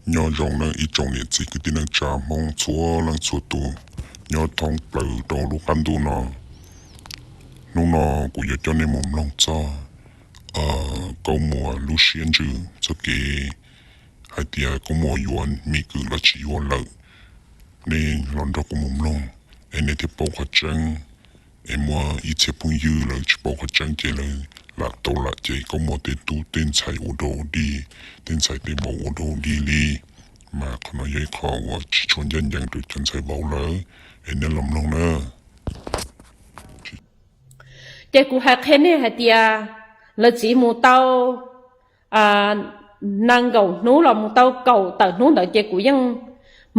Nyob zoo nawb ib tsoom niam txiv kwv tij neej tsa Hmoob txhua leej txhua tus nyob thoob plaws rau lub qab ntuj no. Hnub no kuv yuav coj nej mus mloog txog Kaub Muas lub siab ntsws txoj kev hais tias Kaub Muas yuav Mim Kwm los tsis yuav lawm. Nej los nrog kuv mus mloog es nej thiaj paub qhov tseeb. Es muaj ib txhia phooj ywg lawv tsis paub qhov tseeb ces lawv lam tau lam ces Kaub Muas tej tub tej ntxhais ua dog ua dig, tej ntxhais tej vauv ua dog ua dig li. Mas qhov no yog ib qho uas tsis tshua ncaj ncees rau cov ntxhais vauv lawv, es nej los mloog na. Ces kuv hais qhia nej hais tias lawv txiv mus tau nees nkaum hnub los mus tau kaum tawm hnub ntawd ces kuv yeej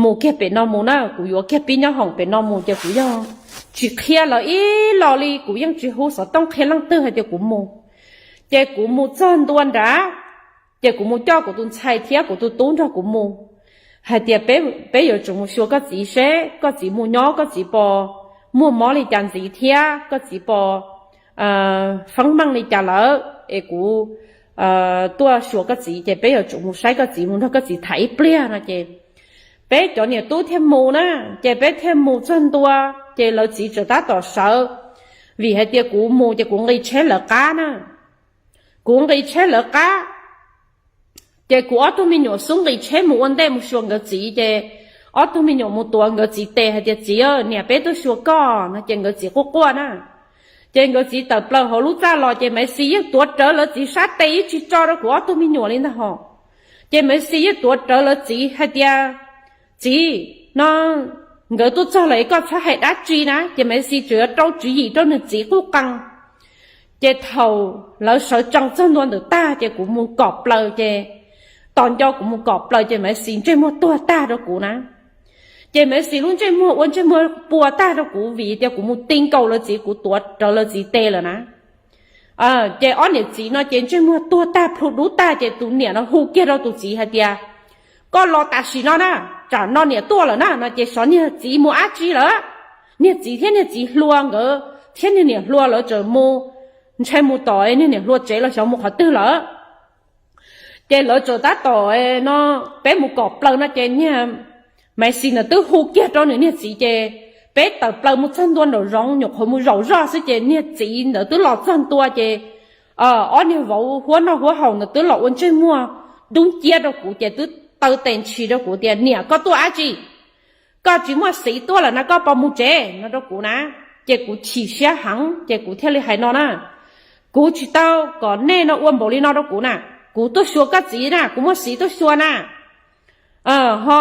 mus kiag pem no mus na, kuv yuav kiag pib nyob hoom pem no mus ces kuv yeej tsis qhia lawv ib los li, kuv yeej tsis hu xov tooj qhia leej twg hais tias kuv mus. Ces kuv mus txog ntua nrad, ces kuv mus coj kuv tus ntxhais thiab kuv tus tub nrog kuv mus, hais tias peb yuav tsum mus xyuas koj txiv seb koj txiv mus nyob koj txiv pos muaj mob li cas ntxiv thiab koj txiv pos feeb meej li cas lawm es kuv tuaj xyuas koj txiv ces peb yuav tsum mus saib koj txiv, mus nrog koj txiv tham ib pliag no ces peb cov niam tub thiaj mus na. Ces peb thiaj mus txog ntua ces lawv txiv tseem tab tom sawv, vim hais tias kuv mus ces kuv nqis tsheb lawv qab na. Kuv nqis tsheb lawv qab, ces kuv ob tug me nyuam xub nqis tsheb mus ua ntej mus xyuas nkawd txiv ces ob tug me nyuam mus tuav nkawd txiv tes hais tias, Txiv, niam peb tuaj xyuas koj no ces nkawd txiv quaj quaj na. Ces nkawd txiv tawm plaws hauv lub txaj los ces Maiv Xis yeej tuav rawv lawv txiv sab tes, yeej tsis tso rau kuv ob tug me nyuam li ntag hos. Ces Maiv Xis yeej tuav rawv lawv txiv hais tias, Txiv, no nkawd tuaj txog lawm es koj txhob hais dab tsi na. Ces Maiv Xis tseem yuav rau tswv yim rau nws txiv quj qees. Ces thaum lawv sawv tsees txog ntua ntawm tag ces kuv mus kom plaws ces, tos nco kuv mus kom plaws ces Maiv Xis ntsej muag tuag tag rau kuv na. Ces Maiv Xis lub ntsej muag ua ntsej muag puas tag rau kuv vim tias kuv mus ti nkaus lawv txiv, kuv tuav rawv lawv txiv tes lawm na. Ces ob niam txiv no ces ntsej muag tuag tag plhu dub tag ces tus niam no hu kiag rau tus txiv hais tias, Koj los tam sim no na, tsam no niam tuaj lawm na no ces xyov niag txiv mus dab tsi lawm. Niag txiv thiab niag txiv hluas nkawd thiab niag niam hluas lawv tseem mus, ntshai mus tom niag niam hluas tsev los xyov mus qhov twg lawm. Ces lawv tseem tab tom no, peb mus kom plaws no ces niag Maiv Xis ntawd twb hu kiag rau nws niag txiv ces peb tawm plaws mus txog ntua nraum zoov, nyuam qhuav mus zaum zoj xwb ces niag txiv ntawd twb los txog ntua ces ob niag vauv huab noj huab haus ntawd twb los ua ntsej muag dub nciab rau kuv ces twb taw tes ntshis rau kuv tias, Niam, koj tuaj dab tsi? Koj tsis muaj xiv tuaj lawm na, koj puas mus tsev? No rau kuv na. Ces kuv chim siab heev ces kuv thiaj li hais no na, Kuv tsis tau kom nej no ua npaum li no rau kuv na. Kuv tuaj xyuas koj txiv na, kuv muaj xiv tuaj xyuas na. Ho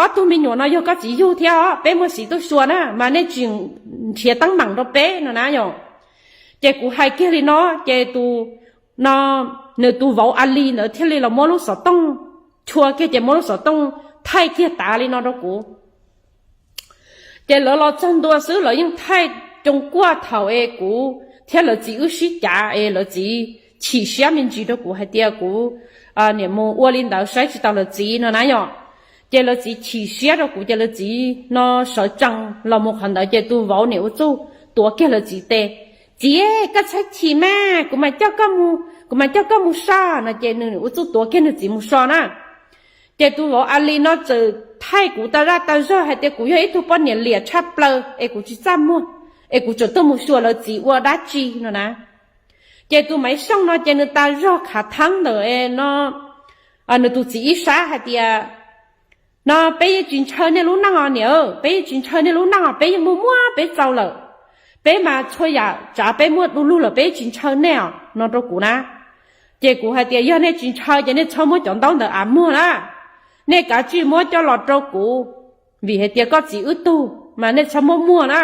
ob tug me nyuam no yog koj txiv yug thiab os, peb muaj xiv tuaj xyuas na mas nej tsis nrhiav teeb meem rau peb no na yom. Ces kuv hais kiag li no ces tus, no, nws tus vauv A Li ntawd thiaj li los muab lub xov tooj, chua kiag ces muab lub xov tooj thaij kiag tav li no rau kuv. Ces lawv los txog ntua xwb lawv yeej thaij coo kuaj thaum es kuv thiab lawv txiv wb sib cav es lawv txiv chim siab me ntsis rau kuv hais tias kuv niam mus ua li ntawd saib tsis taus lawv txiv no na yom. Ces lawv txiv chim siab rau kuv ces lawv txiv no sawv tsees los mus qhov ntawd ces tus vauv niam ua txuj tuav kiag lawv txiv tes, Txiv, koj txhob chim mas, kuv mam coj koj mus, kuv mam coj koj mus so no ces nws ua txuj tuav kiag nws txiv mus so na. Ces tus vauv A Li no txawm thaij kuv tas zaj tas zog hais tias kuv yog ib tug poj niam liam tshaj plaws es kuv tsis txaj muag, es kuv tseem tuaj mus xyuas lawv txiv ua dab tsi no na. Ces tus Maiv Xyooj no ces nws tas zog khav theeb ntawm no, nws tus txiv ib sab hais tias, No peb yeej tsis ntshaw nej lub neej os niam, peb yeej tsis ntshaw nej lub neej os, peb yeej muaj muaj peb txaus lawm. Peb mas txhua yam tsav peb muaj du lug lawm, peb yeej tsis ntshaw nej os no rau kuv na. Ces kuv hais tias yog nej tsis ntshaw ces nej txhob muab cov ntaub ntawd av muag na, nej kav tsij muab coj los rau kuv, vim hais tias koj txiv wb tug mas nej txhob muab muag na,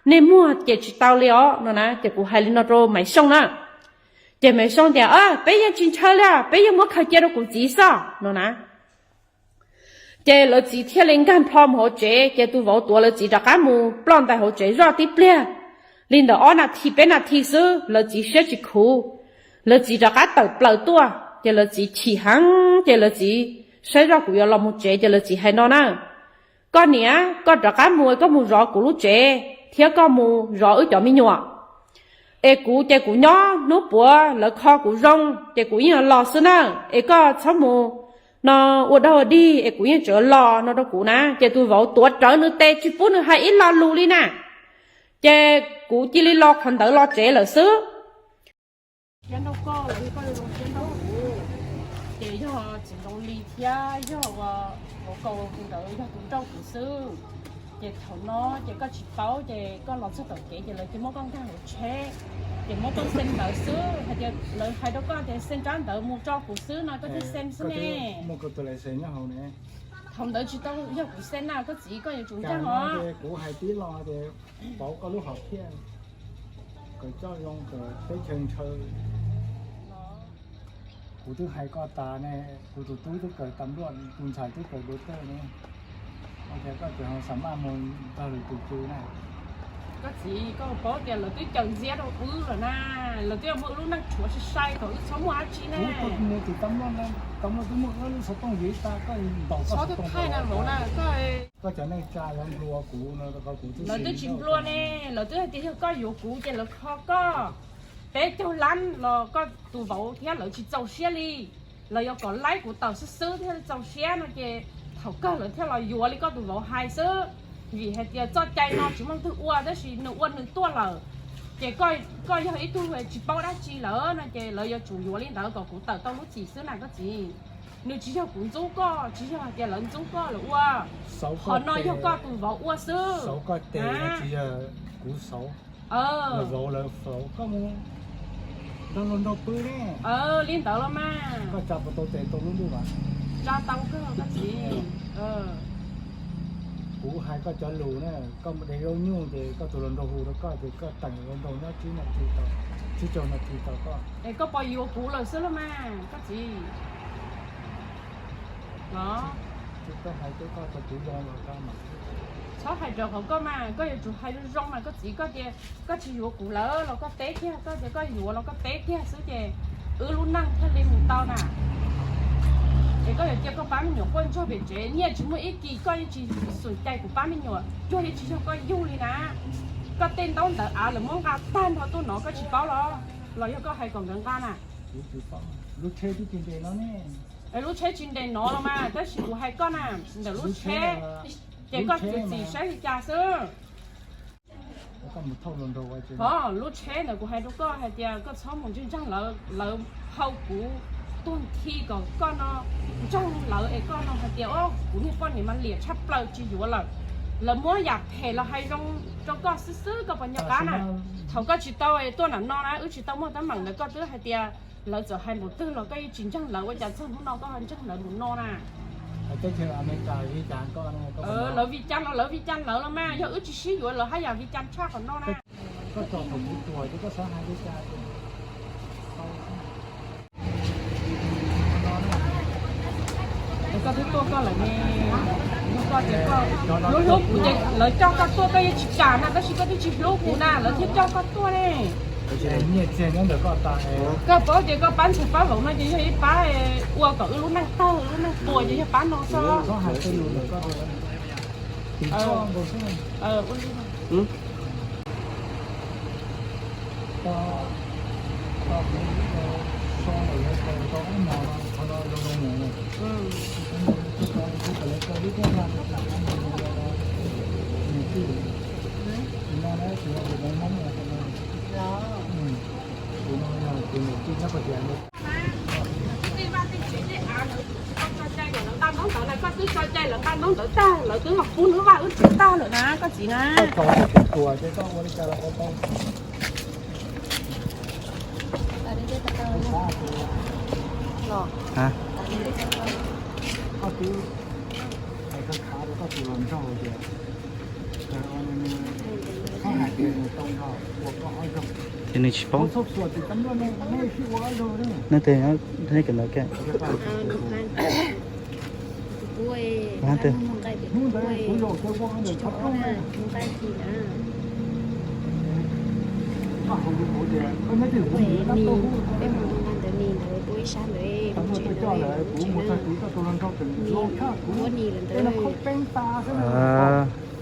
nej muag ces tsis tau li os no na. Ces kuv hais li no rau Maiv Xyooj na. Ces Maiv Xyooj tias, Peb yeej tsis ntshaw li, peb yeej muab khaws cia rau kuv txiv xwb no na. Ces lawv txiv thiaj li nkag nplho mus hauv tsev, ces tus vauv tuav lawv txiv rov qab mus ploj ntais hauv tsev zoj tib pliag li ntawm ob nas this peb nas this xwb, lawv txiv siab tsis khuv. Lawv txiv rov qab tawm plaws tuaj, ces lawv txiv chim heev, ces lawv txiv saib zoj kuv yuav los mus tsev, ces lawv txiv hais no na, Koj niam, koj rov qab mus, koj mus zov kuv lub tsev thiab koj mus zov wb cov me nyuam. Es kuv ces kuv nyob hnub puav lawv kho kuv zoo ces kuv yeej los xwb na. Es koj txhob mus no ua dog dig es kuv yeej tseem los no rau kuv na. Ces tus vauv tuav rawv nws tes tsis pub nws hais ib lo lus li na. Ces kuv cia li los qhov ntawd los tsev lawm xwb. Siab nrauj koj los yog koj yuav zoo siab nrauj kuv? Ces yog txiv Ntxoov Lis thiab yog ua, ua Kaus ntawd yog tus nrauj kuv xwb. Ces thaum no ces koj tsis paub, ces koj los txog tom kev ces lawv cia muab koj nkag hauv tsheb, ces muab koj xem ntawv xwb, hais tias lawv hais rau koj tias xem rab ntawv mus tso kuv xwb no koj thiaj xem xwb ne. Thaum ntawd tsis tau yog kuv xem na koj txiv, koj yuav tsum nkag os. Kuv hais tib lo tias pauv koj lub hom phiaj, kom coj zoo kom teb chaws ntshaw. Kuv twb hais koj tas ne, kuv tus tub twb kawm tas npluaj, tus ntxhais twb kawm dua tej ne, ua cas koj tseem ho xam maj mus tag lwm tus cw na? Koj txiv, koj paub tias lawv twb cawm ntxiab rau wb lawm na, lawv twb muaj wb lub neej tshuav sai sai kom wb txhob muaj dab tsi ne. Kuv tus mus tus tas npluaj, tas npluaj twb muaj wb lub xov tooj yuav ib tag, koj ntaus koj xov tooj thaij na vauv na. Koj cov neej tsa yuav nplua kuv no, kuv twb lawv twb tsis nplua ne, lawv twb hais tias yog koj yuav kuv ces lawv kho koj peb caug lab los koj tus vauv thiab lawv tsis txaus siab li. Lawv yuav kom laib kuv tawm xwb xwb thiaj txaus siab no ces thaum kawg lawv thiaj los yuav li koj tus vauv hais xwb. Vim hais tias txoj cai no tsis muaj leej twg ua tab sis nws ua nws tuaj lawm, ces koj yog ib tug tsis paub dab tsi lawm no ces lawv yuav tsum yuav li ntawd kom kuv tawm tau lub txim xwb na koj txiv. Nws tsis yog kuv ntxub koj, tsis yog hais tias lawv ntxub koj lawv ua. Qhov no yog koj tus vauv ua xwb. Xauv koj tes no tsis yog kuv xauv. Lawv vauv lawv faus koj mus nrog luag nraug pw ne. Li ntawd los mas. Koj tsa puas tau tes tau lub ntuj vas? Tsa tau kawg koj txiv. Kuv hais koj cov lus na, koj mus de zaub nyuj ces koj tus hluas nraug hu rau koj ces koj teem hluas nraug nyob tsib nas this tau, tsib caug nas this tau koj. Es koj puas yuav kuv lawm xwb los mas koj txiv? Los txhob hais rau qhov koj mas, koj yuav tsum hais zoo zoo mas koj txiv, koj tias koj tsis yuav kuv lawm los koj teb kiag, koj tias koj yuav los koj teb kiag xwb ces wb lub neej thiaj li mus tau na. Es koj yuav cia koj pab me nyuam quaj ntsuag pem tsev, nyiaj tsis muaj ib kis koj yeej tsis xum cai kuv pab me nyuam, cuag yeej tsis yog koj yug li na. Koj tej ntaub ntawv av lawv muab nqa tag nrho tuaj no koj tsis paub los? Los yog koj hais kom nkawd nqa na? Lub tsheb tsis ntes no los mas, tab sis kuv hais koj na, ntawm lub tsheb ces koj txiav txim saib li cas xwb. Ho lub tsheb ntawd kuv hais rau koj hais tias koj txhob mus ntseeg ntseeg lawv, lawv hau kuv tuag nthi kom koj no ntseeg lawv es koj no hais tias o kuv niag poj niam mas liam tshaj plaws tsis yuav lawm. Lawv muab yam phem los hais zoo rau koj xwb xwb koj puas nco qab na? Thaum koj tsis tau tuaj nram no na wb tsis tau muaj teeb meem ntawd koj twb hais tias lawv txawm hais npaum twg los koj yeej tsis ntseeg lawv, ua cas txog hnub no koj ho ntseeg lawv mus no na? Lawv vij cas los lawv vij cas lawv los mas, yog wb tsis sib yuav lawv haj yam vij cas tshaj qhov no na. Koj twb tuaj koj lawm ne, koj tias koj hlub hlub kuv ces lawv coj koj tuaj koj yeej tsis kam na, tab sis koj twb tsis hlub kuv na lawv thiaj coj koj tuaj ne. Koj paub tias koj pab ntxhais pab vauv no ces yog ib pab ua kom wb lub neej tawg lub neej puas ces yog pab no xwb. Koj twb tso cai lawv nqa ntaub ntawv tag, lawv twb los pub nws vaj wb tsev tag lawm na koj txiv na. Ces nws tsis paub. Nws tes neb kawm ntawv ke.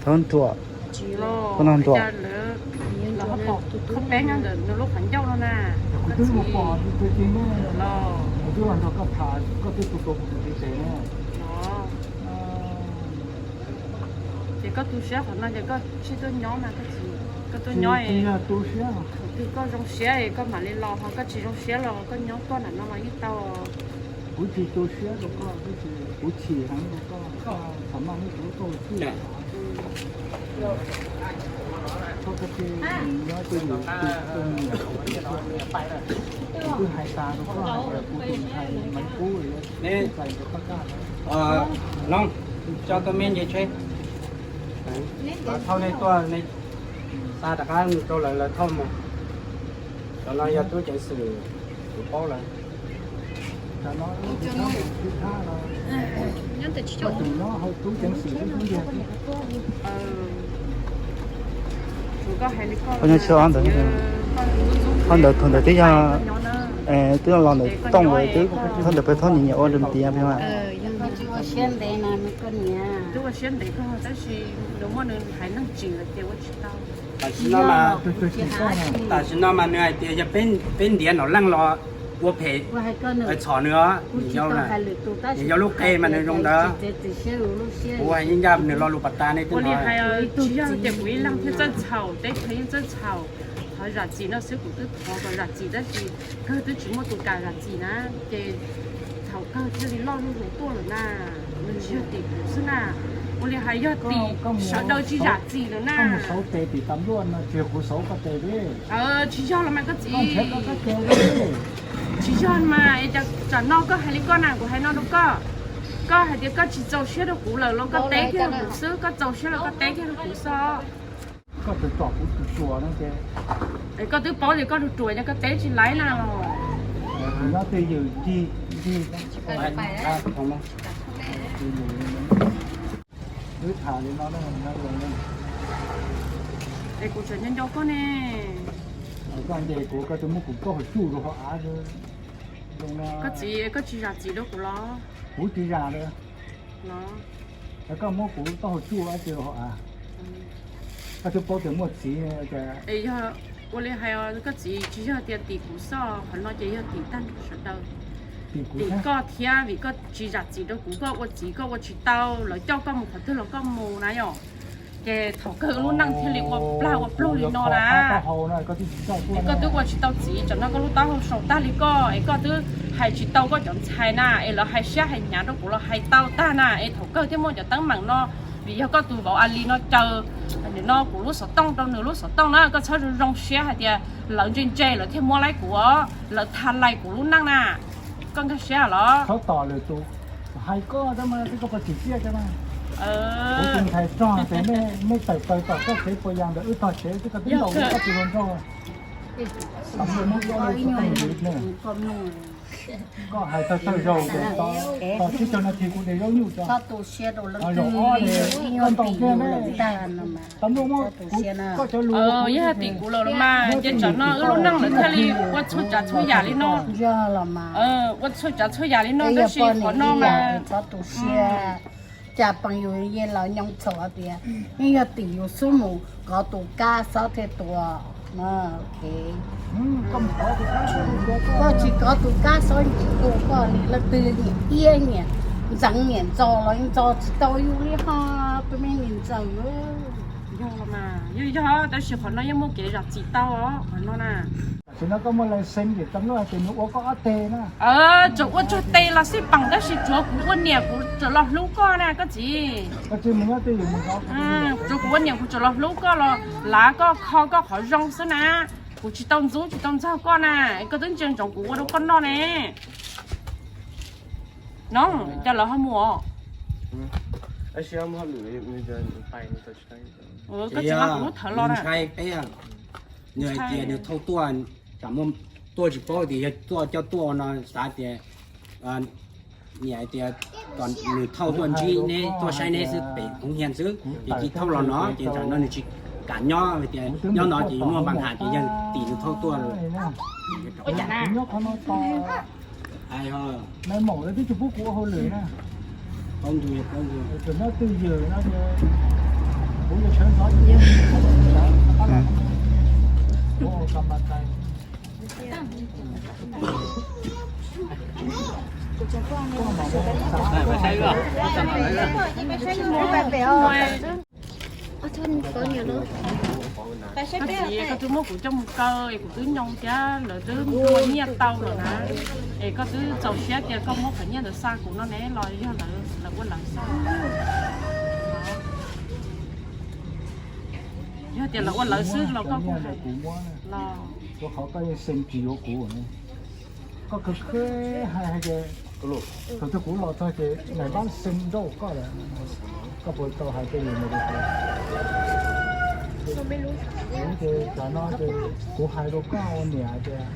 Thaub nruam. Koj noj nruam. Lub qhov ncauj no na. Kuv twb mus pom tus twg ne, kuv twb los nrog koj tham, koj twb tus tus tus tus tes ne. Ces koj tu siab qhov no ces koj tsis tuaj nyob mas koj tsis, koj tuaj nyob, yog tu siab, thaum twg koj zoo siab es koj mam li los, ho koj tsis zoo siab los koj nyob koj nram no los yeej tau. Kuv tsis tu siab rau koj, kuv chim heev rau koj, koj txhob maj muab kuv tuaj txhij. Koj, koj nyob twj ywm, kuv twb hais tas rau koj hais tias kuv tus ntxhais Maiv Kub txais rau koj kaj. Loob, tso tau me nce tsheb. Thauj nej tuaj, nej xa rov qab mus rau lawv, lawv thauj mus. Cov no yog tub ceev xwm, kuv paub lawm. Qhov ntawd thaum ntawd twb yog, twb los ntawm Tooj lawm, twb thauj ntawd pawg thauj nyias nyias ua lwm tiam pheej mas. Twb ua siab ntev no, koj niam, twb ua siab ntev kawg tab sis nws muaj nws haiv neeg tsim lawm ces ua tsis tau. Tam sim no mas, tam sim no mas nws hais tias yog peb ntiav Nom Leej los ua phem txhom nws os, nws yog lub qe mas nws zoo ntawd. Kuv hais yeej ncaj nws lo lus pas tas ne. Ua li hais tsis yog tias kuv ib leeg thiaj txawj txhaum, teb chaws yeej txawj txhaum. Thov zam txim no xwb, kuv twb thov kom zam txim tab sis kawg twb tsis muaj tus kam zam txim na, ces thaum kawg thiaj li loj zuj zus tuaj lawm na. Nws tsis yog tim kuv xwb na, ua li hais yog tim sawv daws tsis zam txim lawm na. Tsis yog los mas koj txiv, tsis yog mas es cas tsam no koj hais li koj na, kuv hais no rau koj, koj hais tias koj tsis txaus siab rau kuv lawm los koj teb kiag rau kuv xwb, koj txaus siab los koj teb kiag rau kuv xwb. Koj twb paub tias koj ruam ruam ces koj teb tsis laib na los. Wb tham li no, es kuv tseem nco nco koj ne. Koj ntes kuv, koj twb muab kuv taub hau tsuj rau hauv av. Koj txiv, koj tsis zam txim rau kuv los? Kuv tsis zam li. Koj muab kuv taub hau tsuj dab tsi rau hauv av? Koj twb paub tias muaj txiv. Es yog ua li hais, koj txiv, tsis yog tias tim kuv xwb, qhov no ces yog tim tag nrho sawv daws. Tim koj thiab, vim koj tsis zam txim rau kuv, koj ua txiv koj ua tsis tau, lawv coj koj mus qhov twg los koj mus na yom. Ces thaum kawg lub neej thiaj li ua plag ua plug li no na. Es koj twb ua tsis tau txiv, tsam no koj lub taub hau sau tag li koj, es koj twb hais tsis tau koj cov ntxhais na, es lawv hais siab hais hnyav rau kuv los hais tau tag na, es thaum kawg thiaj muaj cov teeb meem no, vim yog koj tus vauv a li no caw nim no kuv lub xov tooj rau nws lub xov tooj na, koj txhob zoo zoo siab hais tias lawv ntse ntse lawv thiaj muab laib kuv os, lawv tha lais kuv lub neej na. Koj nkag siab los? Txhob tom lwm tus, hais koj tab mas koj puas tsim txiaj thiab na. Kuv tus ntxhais rog tias nej tawm plaws tom txoj kev puas yas ntawm wb tog tsev twb koj twb ntaus koj tus hluas nraug. Koj hais tawg tawg zaug tias tom tsib caug nas this kuv de zaub nyuj tso. Zaum ob koj ntaus kiag ne. Tab muaj muab kuv koj cov lus. Yog tim kuv lawm los mas ces tsam no wb lub neej lawv thiaj li ua txhua tsav txhua yam li no. Ua txhua tsav txhua yam li no tab sis qhov no mas cas pes yus yeej los nyoo txhaum tias yeej yog tim yus xub mus kov tus kab xob thiaj tua. Koj tsis kov tus kab xob tsis tua koj li, leej twg nyiam iab nyiam ntxeev nyiam ntxos los yeej ntxos tsis tau yus li ho, tus me nyiam ntxeev. Yog los mas, yog yog tab sis qhov no yeej muaj kev zam txim tau os qhov no na. Tam sim no koj muaj lais xeev ces koj muaj hais tias nws ua koj ob teg na. Tsuas ua tsuag tes los xij peem tab sis tsuav kuv ua niam kuv tseem los hlub koj na koj txiv. Tsuav kuv ua niam kuv tseem los hlub koj los lav koj kho koj qhov zoo xwb na. Kuv tsis tau ntxub tsis tau ntxaug koj na, koj twb ntsia ntsoov kuv ua rau koj noj ne. No, cas lawv ho mus os? Koj tsis nqa kuv lub thawv los na. Nws hais tias nws thauj tuaj, tsam muaj tuaj tsis paub tias yog tuaj coj tuaj no xav tias niam hais tias nws thauj tuaj ntsib neb tuaj saib neb xwb pem Hoob Hias xwb ces cia thauj los no ces tsam no nws tsis kam nyob tias nyob no ces yuav muaj npa nham ces yog tim nws thauj tuaj. Nais maum lawv twb tsis pub kuv ua hauj lwm na. Tseem nyob twj ywm no, kuv yuav sawv ntxov kuv ua kas mas tais. Koj txiv, koj twb muab kuv coj mus kaw es kuv twb nyoo thiab lawv twb muab nyiaj tau lawm na, es koj twb txaus siab tias koj muab qhov nyiaj ntawd xa kuv no ne los yog lawv, lawv ua lawv xwb? Yog tias lawv ua lawv xwb los koj kuj hais los. Rau qhov koj yeej xeem tsis yuav kuv. Koj khwv khwv hais hais tias thaum twg kuv los txog ces nais npab xeem nrauj koj lawm, koj puas tau hais tej lus no rau kuv? Kuv ces tam no ces kuv hais rau koj ua niam hais tias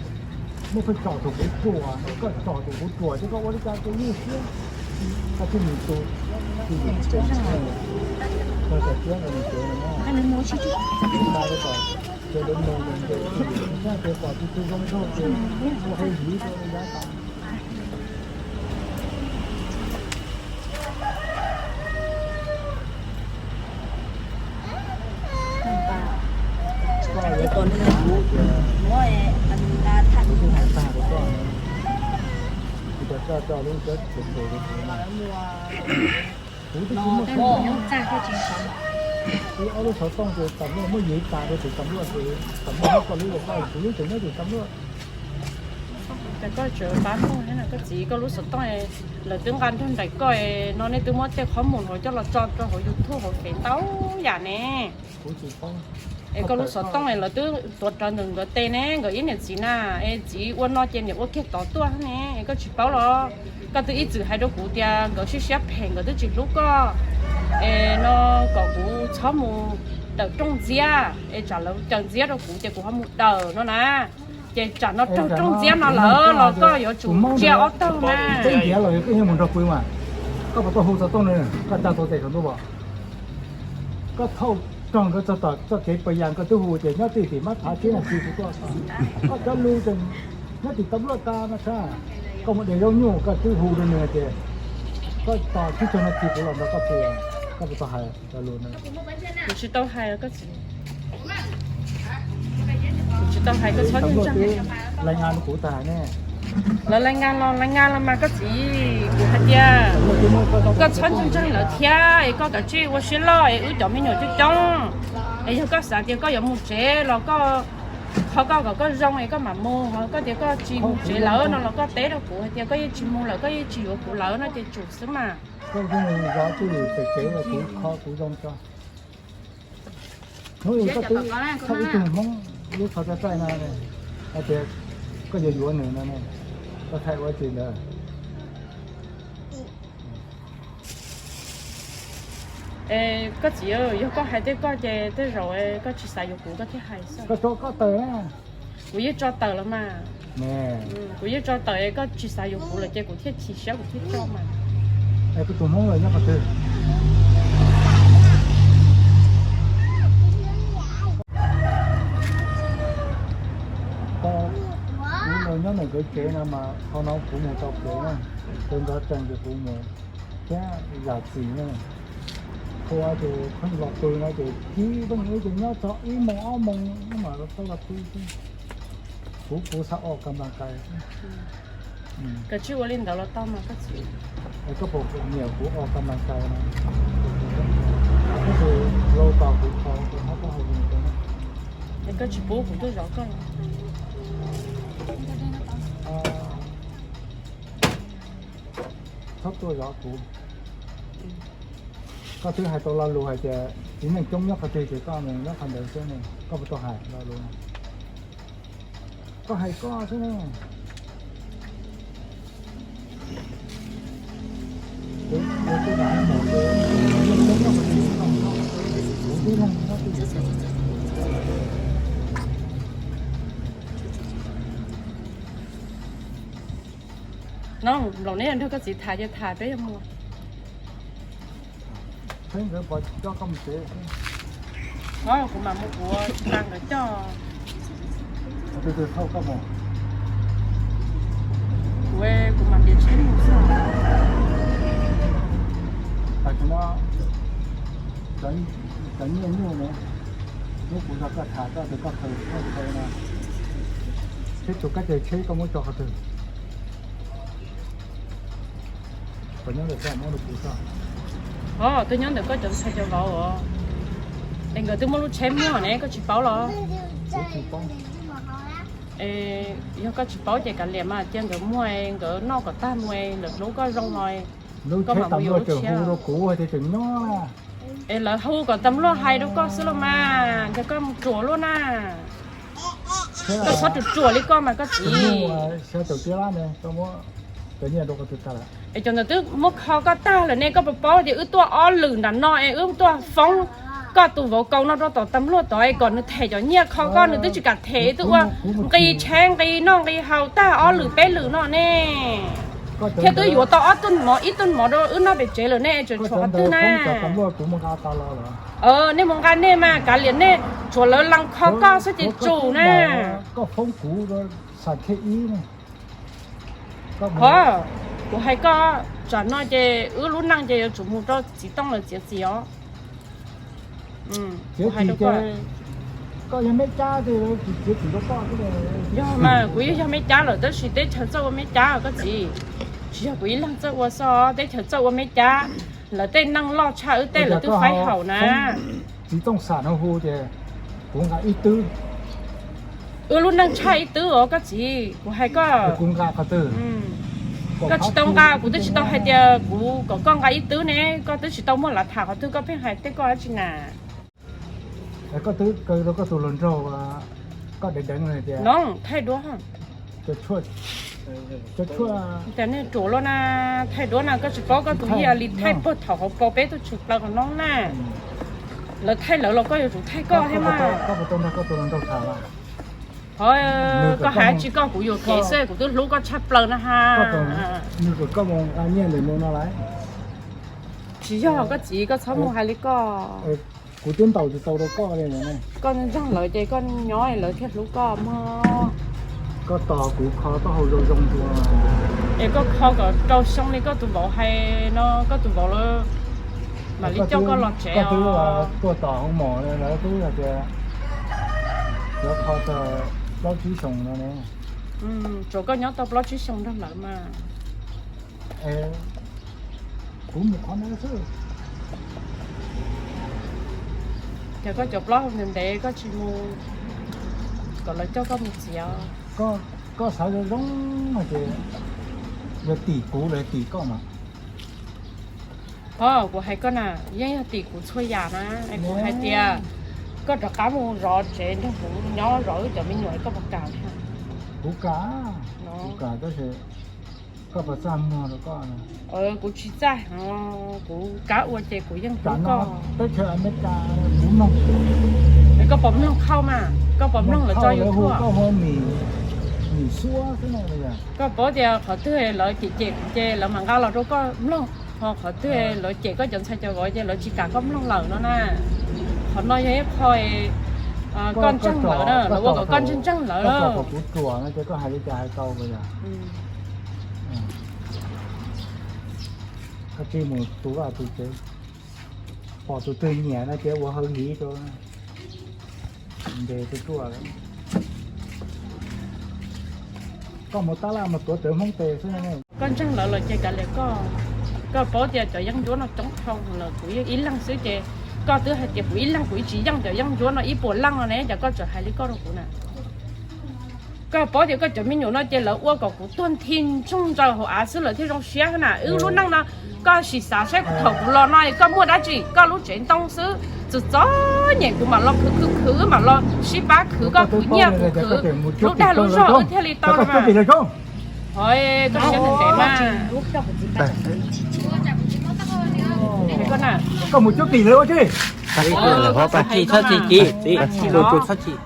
nej pheej tsom tus kuv ruam, koj tsom tus kuv ruam ces koj ua li cas ces ywj siab. Koj thiaj mus tu, tus yim tsev, koj tsom siab rau nws tsev no, kuv hais rau kom ces lawv mus ces pom tus twg zoo nraug ces ua hauj lwm rau yav tas. Koj yuav tau nws kuv, kuv hais tag rau koj, kuv coj coj lub tsheb txhua txhua rau kuv. Kuv twb tsis muaj, kuv ob lub xov tooj ces tam luaj muab yuav tas rau tus tam luaj ces tam luaj muab koj lub rau koj, kuv lub tseem nyob tus tam luaj. Cas koj tseem pab muag thiab na koj txiv, koj lub xov tooj lawv twb nqa nrog nraim koj no, nej twb muab tej qhov mus hauv coj los tso rau hauv YouTube hauv fev ntau yam ne. Es koj lub xov tooj es lawv twb tuav rawv ntawm nkawd tes ne, nkawd ib niam txiv na, es txiv ua no ces niam ua kiag tod tuaj ne, es koj tsis paub los? Koj twb ib txwm hais rau kuv tias nkawd siab siab phem, nkawd twb tsis hlub koj, es no kom kuv txhob mus dawm rooj ntxiab, es tsam lawv caws ntxiab rau kuv ces kuv ho mus dawm no na. Ces tsam no raug rooj ntxiab no lawm los koj yuav tsum ntsia ob tog na. Teb ntiav los yog koj yeej mus nrog pw mas, koj puas tau hu xov tooj na, koj tsa tau tes saum ntuj as. Koj thauj raug nkawd txog tom txoj kev pas yas koj twb hu ces nyob tij tim mab thav tsib nas this kuv tuaj. Koj cov lus tseem nyob tim tam luaj tas no sab. Koj mus de zaub nyuj koj twb hu rau nws tias koj tos tsib caug nas this kuv los nrog koj pw, koj puas tau hais cov lus no? Kuv tsis tau hais koj txiv. Kuv tsis tau hais koj txhob ntseeg. Lais ngas rau kuv tag ne. Lawv lais ngas los lais ngas los mas koj txiv, kuv hais tias koj txhob ntseeg ntseeg lawv thiab es koj kav tsij ua siab loj es wb cov me nyuam coob coob. Es yog koj xav tias koj yuav mus tsev los koj, qhov koj kom koj zoo es koj mam mus, ho koj tias koj tsis mus tsev lawm no los koj teb rau kuv hais tias koj yeej tsis mus lawm, koj yeej tsis yuav kuv lawm no ces tsum xwb mas. Koj yeej zov tij lwm pem kev kuv kho kuv zoo tso. Hnub ib koj twb thaij ib tug Hmoob lub tsho txaij txaij no hais tias koj yuav yuav nws no ne, koj thaij ua tsi ntawd? Es koj txiv, yog koj hais tej koj ces tej zaum koj tsis xav yuav kuv koj thiaj hais xwb. Koj tso koj tawm na. Kuv yeej tso tawm los mas. Kuv yeej tso tawm, koj tsis xav yuav kuv lawm ces kuv thiaj chim siab kuv thiaj tso mas. Es kuv tus Hmoob lawm nyob qhov twg? Kuv los nyob ntawm nkawd tsev no mas qhov no kuv mus tau kev na, ces nkawd tseem ces kuv mus thiab zam txim na. Qhua ces pheej los pw no ces kib pheej ib ces nyob txog ib moos ob moos mam tau los pw xwb. Kuv kuv xav o kas mas kais. Koj tsis ua li ntawd los tau mas koj txiv. Koj puas nyiam kuv o kas mas kais no? Tab sis lau tos kuv qhov kuv hab koj hau mus. Es koj tsis pub kuv tuaj zov koj los? Txhob tuaj zov kuv. Koj twb hais tau lo lus hais tias txiv neej coob nyob qhov twg ces koj mus nyob qhov ntawd xwb ne, koj puas tau hais lo lus no? Koj hais koj xwb ne. No, nplaum neb nrog koj txiv tham ces tham peb yuav mus. Peb nkawd puas coj koj mus tsev? Kuv mam mus, kuv tsis tas nkawd coj. Tus twg thauj koj mus? Kuv, kuv mam ntiav tsheb mus xwb. Tam sim no cov nyiaj nyuj ne, hnub kuv nrog koj tham koj tias koj khaws koj khaws no. Tus kab tes tsheb koj muab tso qhov twg? Os, twb nyob ntawm koj cov ntxhais cov vauv os. Es nkawd twb muaj lub tsheb muag ne, koj tsis paub los? Yog koj tsis paub ces kav liam mas, cia nkawd muag, nkawd noj kom tag mus, lawv hlub koj zoo no. Koj mam mus yuav lub tsheb. Es lawv hu kom tas luaj hais rau koj xwb los mas, nrog koj mus ruam luaj na. Koj txhob ruam ruam li koj mas koj txiv. Es cov ntawd twb muab kho koj tag lawm ne, koj puas paub tias wb tuaj ob lwm nram no es wb tuaj foob koj tus vauv kaus no rau tom tas luaj tod es kom nws them cov nyiaj kho koj, nws twb tsis kam them, twb ua nqi tsheb nqi noj nqi haus tag ob lwm peb lwm no ne. Thiab twb yuav tau ob tug mov ib tug mov rau wb noj pem tsev lawm ne, tseem tshuav qhov twg na? Nej mus nqa nej mas, kav liam nej, tshuav lawv lees kho koj xwb ces tsum na. Qhov kuv hais koj, tsam no ces wb lub neej ces yuav tsum mus rau txiv tooj lawv txiav txim os. Yog mas kuv yeej yog me cab lawm tab sis teb chaws txawj ua me cab koj txiv. Tsis yog kuv ib leeg txawj ua xwb, teb chaws txawj ua me cab, lawv tej neeg loj tshaj wb tej lawv twb faib haum na. Txiv tooj xam no hu ces kuv nqa ib twb. Wb lub neej tshaj ib twb os koj txiv, kuv hais koj. Koj tsis tau nqa, kuv twb tsis tau hais tias kuv kom koj nqa ib twb ne, koj twb tsis tau muaj lav tham qhov twg, koj pheej hais tej koj dab tsi na. Koj twb kaw rau koj tus hluas nraug, koj deev deev hais tias no thaij duab. Cas nej ruam luaj na, thaij duab na, koj tsis paub koj tus yij li thaij puag thaum hauv paus peb tuaj tshwm plaws qhov no na. Lawv thaij lawv los koj yuav tsum thaij koj thiab mas. Koj puas tau nrog koj tus hluas nraug tham? Ho, koj hais tsis koj kuv yuam kev xwb, kuv twb hlub koj tshaj plaws na ha. Nws kom koj mus nqa nyiaj ntawm nws no lawm. Tsis yog koj txiv, koj txhob mus hais li koj. Kuv twb ntaus tsis tau rau koj li. Koj ntseeg lawv ces koj nyob lawv thiaj hlub koj mog. Koj tos kuv kho taub hau zoo zoo dua. Es koj kho kom rau xyoo li koj tus vauv hais no, koj tus vauv lawv mam li coj koj los tsev os. Tuaj tos hauv mos lawv twb hais tias lawv kho txog plaub tsib xyoos no ne. Tsuas koj nyob tau plaub tsib xyoos nrog lawv mas. Kuv mus qhov no xwb. Ces koj cov plaub hau ntev ntev koj tsis mus kom lawv coj koj mus txiav. Koj xav zoo zoo no ces yog tim kuv los yog tim koj mas. Ho, kuv hais koj na, yeej yog tim kuv txhua yam na. Kuv hais tias koj rov qab mus zov tsev nrog kuv nyob zov wb cov me nyuam koj puas kam? Kuv kam, kuv kam tab sis koj puas txaj muag rau koj? Kuv tsis txaj, kuv kab ua ces kuv yeej hlub koj. Teb chaws Amelikas kuv mloog. Koj puas mloog khau mas? Koj puas mloog lawv tso YouTube? Koj paub tias qhov twg lawv cem cem kuv ces lawv mam nqa los rau koj mloog, ho qhov twg lawv cem koj cov ntxhais cov vauv ces lawv tsis kam koj mloog lawm no na. Qhov no yog ib qho koj ntseeg lawv na, lawv ua kom koj ntseeg ntseeg lawv. Kuv ruam no ces koj hais li cas hais tau puas yog? Koj tsis mus tu vaj tu tsev, pom tus twg nyiam no ces ua hawv hiv rau ntes tus ruam. Koj mus tab laj mus tuav rawv Hmoob tes xwb. Koj ntseeg lawv los ces kav liam koj. Koj paub tias cov yeeb ncuab no coob dhau lawm, kuv yeej ib leeg xwb ces koj twb hais tias kuv ib leeg kuv ib tsis yeej cov yeeb ncuab no ib puas leej no ne, cas koj tseem hais li koj rau kuv na? Koj paub tias koj cov me nyuam no ces lawv ua kom kuv tuag nthi ntsoog ntsaws hauv av xwb lawv thiaj zoo siab na. Wb lub neej no koj sim xav saib thaum kuv los no koj muaj dab tsi? Koj lub tsev ntoo xwb, txom txom nyem kuv mam los khwv khwv khwv, wb mam los sib pab khwv, koj khwv nyiaj kuv khwv, lub dag lub zog wb thiaj li tau mas. Ho, koj siab ntev ntev mas. Koj mus cuab tim lawv ua tsi? Txhob chim, txhob chim, txhob chim.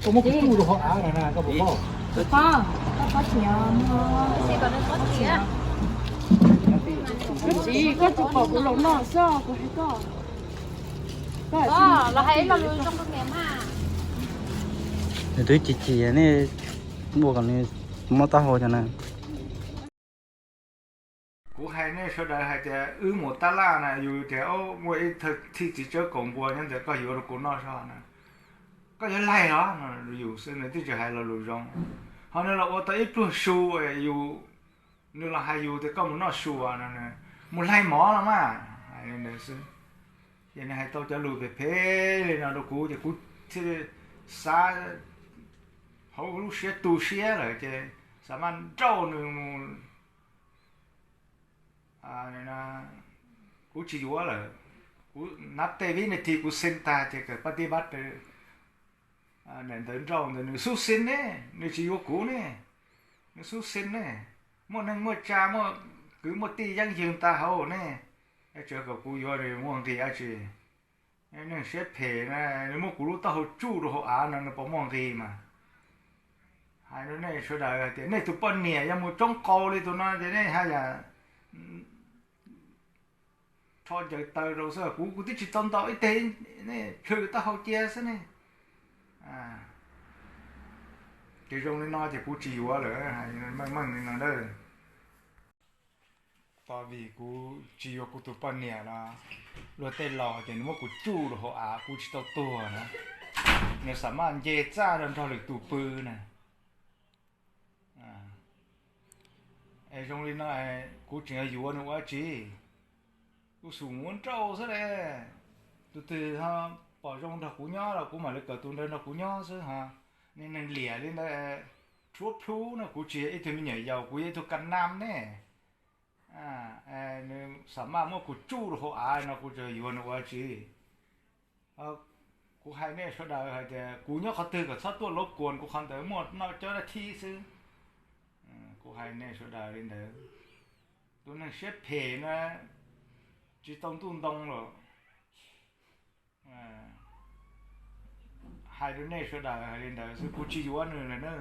Koj muab kuv tsuj rau hauv av no na, koj puas paub? Koj tsis, koj tsis pom kuv los no xwb kuv hais koj. Nws twb chim chim nej ua kom nws mob taub hau cov na. Kuv Hais nej sawv daws hais tias wb mus tab laj na, yus tias muaj ib thawj thij txiv tsawb kaus npua nyob ntawd, koj yuav rau kuv noj zog na, koj yuav laig los no, yus xwb, nws twb tsis hais lo lus zoo. Ho nws los ua tau ib pluag su, yus, nws los hais yus tias koj mus noj su no, mus laig mov los mas, hais li ntawd xwb. Ces nws hais tau cov lus phem phem li no rau kuv ces kuv thiaj xav hauv lub siab tu siab lawm ces xav maj nrauj nws mus. Kuv tsis yuav lawm. Kuv nab tej vib nas this kuv xeeb tag ces kawm pab tib pab daim ntawv nrauj ntawd, nws xub xeeb ne, nws tsis yuav kuv ne, nws xub xeeb ne, muaj neeg muaj tsa muaj kwv muaj tij yeeb yws tag hauv ne, tseem kom kuv yuav nws muaj nqis dab tsi? Neeg siab phem na, nws muab kuv lub taub hau tsuj rau hauv av no nws puas muaj nqis mas? Hais rau nej sawv daws hais tias nej tus poj niam yog mus tsoob qaus li tus no ces nej haj yam rho ncaws taw rau xwb, kuv kuv twb tsis tau ntaus ib teg, nej plhws taub hau cia xwb ne. Ces zoo li no ces kuv tsis yuav lawm, meej meej li no na. Tos vim kuv tsis yuav kuv tus poj niam los luag tej laus ces nws muab kuv tsuj rau hauv av kuv tsis tau tuag na, nws xam maj nce txaj rau nrog lwm tus pw na. Es zoo li no kuv tseem yuav nws ua dab tsi? Kuv xum muab nrauj xwb le. Tus twg ho pom zoo nrog kuv nyob los kuv mam li kom tus ntawd nrog kuv nyob xwb ho. Nej neeg liam li ntawd, rhuav plhu no, kuv tsis yog ib tug me nyuam yaus, kuv yog ib tug ka nam ne. Nws xam maj muab kuv tsuj rau hauv av no kuv tseem yuav nws ua dab tsi? Kuv hais nej sawv daws hais tias kuv nyob qhov twg kom txhob tuaj laub kuas kuv qhov ntawd, muaj noj cov dab thib xwb. Kuv hais nej sawv daws li ntawd. Tus neeg siab phem na, tsis tau ntuj ntoo los. Hais rau nej sawv daws hais li ntawd xwb, kuv tsis yuav nws lawm na.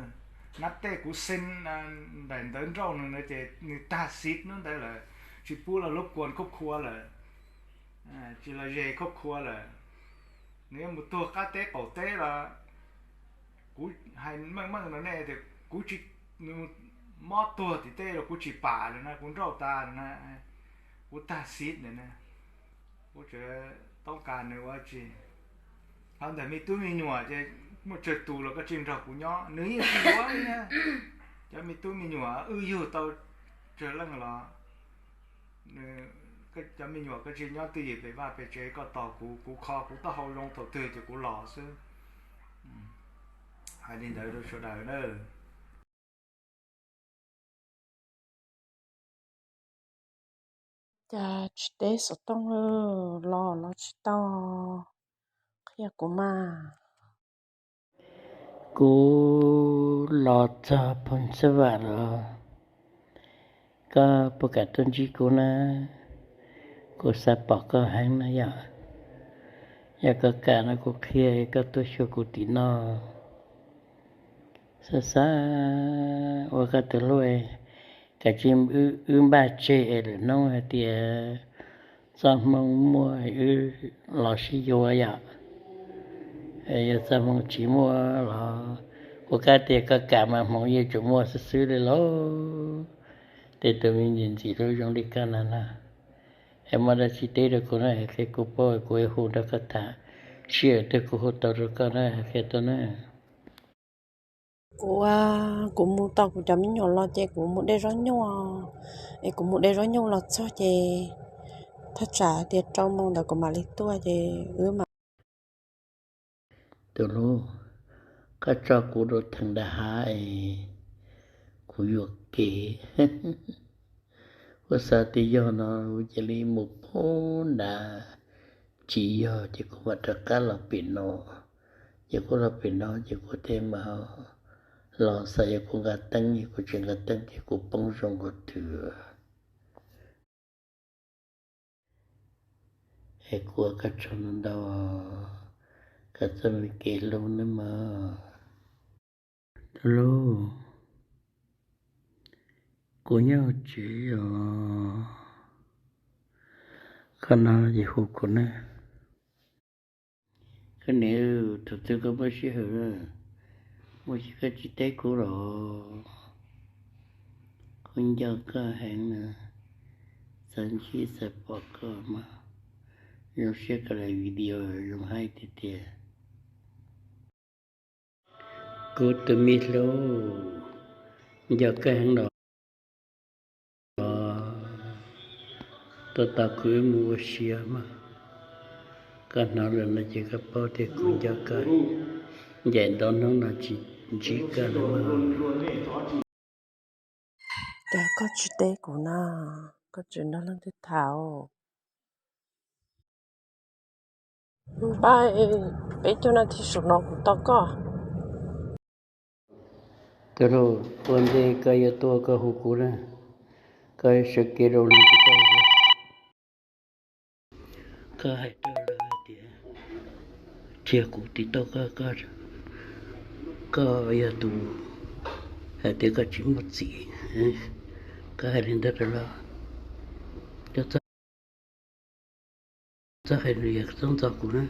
Nab tej kuv xeeb daim ntawv nrauj nws na ces nws tag xiv hnub ntawd lawm, tsis pub los lub kuas khub khua lawm, tsis los ze khub khua lawm. Nws yuav mus tuag qab teb qaum teb los kuv hais meej meej rau nej tias kuv tsis, nws mob tuag tim teb los kuv tsis pam lawm na, kuv nrauj tas lawm na, kuv tag xiv lawm na. Kuv tseem toob kas nws ua dab tsi? Ho ntawm me tub me nyuam ces muaj tsawg tus los koj tsis nrog kuv nyob, nws yeej tsis yuav li na. Cov me tub me nyuam wb yug tau tsawg leej los cov me nyuam koj tsis nyob twj ywm pem vaj pem tsev, koj tos kuv, kuv kho kuv taub hau zoo thaum twg ces kuv los xwb. Hais li ntawd rau sawv daws na. Cas tsis teb xov tooj los los tsis tau, qhia kuv mas. Kuv los txog phooj xab vam los, koj puas kam tuaj ntsib kuv na? Kuv xav pom koj heev na yom. Yog koj kam no kuv qhia koj tuaj xyuas kuv tim no. Xav xav ua koj tus hlub, kav tsij wb npaj tseg es lwm hnub hais tias txoj hmoo muaj wb los sib yuav yom. Yog txoj hmoo tsis muaj los kuv kav tias koj kam mas hmoov yeej tsuas muaj xwb xwb li lauj. Tej tus me ntxim ntxim hlub zoo li koj no na, es muaj dab tsi teb rau kuv na, qhia kuv paub kuv hu nrog koj tham, sij hawm twg kuv hu tau rau koj na, qhia tau na. Kuv, kuv mus tau kuv cov me nyuam los ces kuv mus de zaub nyuj, es kuv mus de zaub nyuj los txog ces thaj tsam tias rau moos ntawd kuv mam li tuaj ces wb mam. Tus hlub, koj tso kuv rau theem nram hav es kuv yuam kev. Kuv xav tias yog no kuv cia li mus pub nrad, tsis yog ces kuv mam rov qab los pem no. Ces kuv los pem no ces kuv thiaj mam los, xav yog kuv nqa teeb, yog kuv tsis nqa teeb ces kuv poob zoo nkaus twg. Es kuv ua koj tsaug ntau ntau, koj txoj me kev hlub nawb mog. Tus hlub, kuv nyob hauv tsev os, koj no ces hu kuv na. Koj niam, thaum twg koj muaj sij hawm, muaj sij hawm koj tsis teb kuv los? Kuv nco koj heev na. Txav ntsib txais pom koj mas zoo siab koj lawm, video zoo haib tiag tiag. Kuv tus me hlub, nco koj heev los. Tos tos kuv wb mus ua si mog. Koj hnov lawm no ces koj paub tias kuv nco koj. Ncaim ntau hnub no tsis ntsib koj lawm mog. Cas koj tsis teb kuv na, koj tseem nrog leej twg tham? Npaj peb caug nas this saum no kuv tos koj. Tus hlub, ua ntej koj yuav tuaj koj hu kuv na, koj sawv kev rau li koj. Koj hais rau lawv tias cia kuv tiv tauj koj, koj yog tus hais tias koj tsis muaj txiv. Koj hais li ntawd rau lawv, koj txhob hais lus yam txob ntxov kuv na.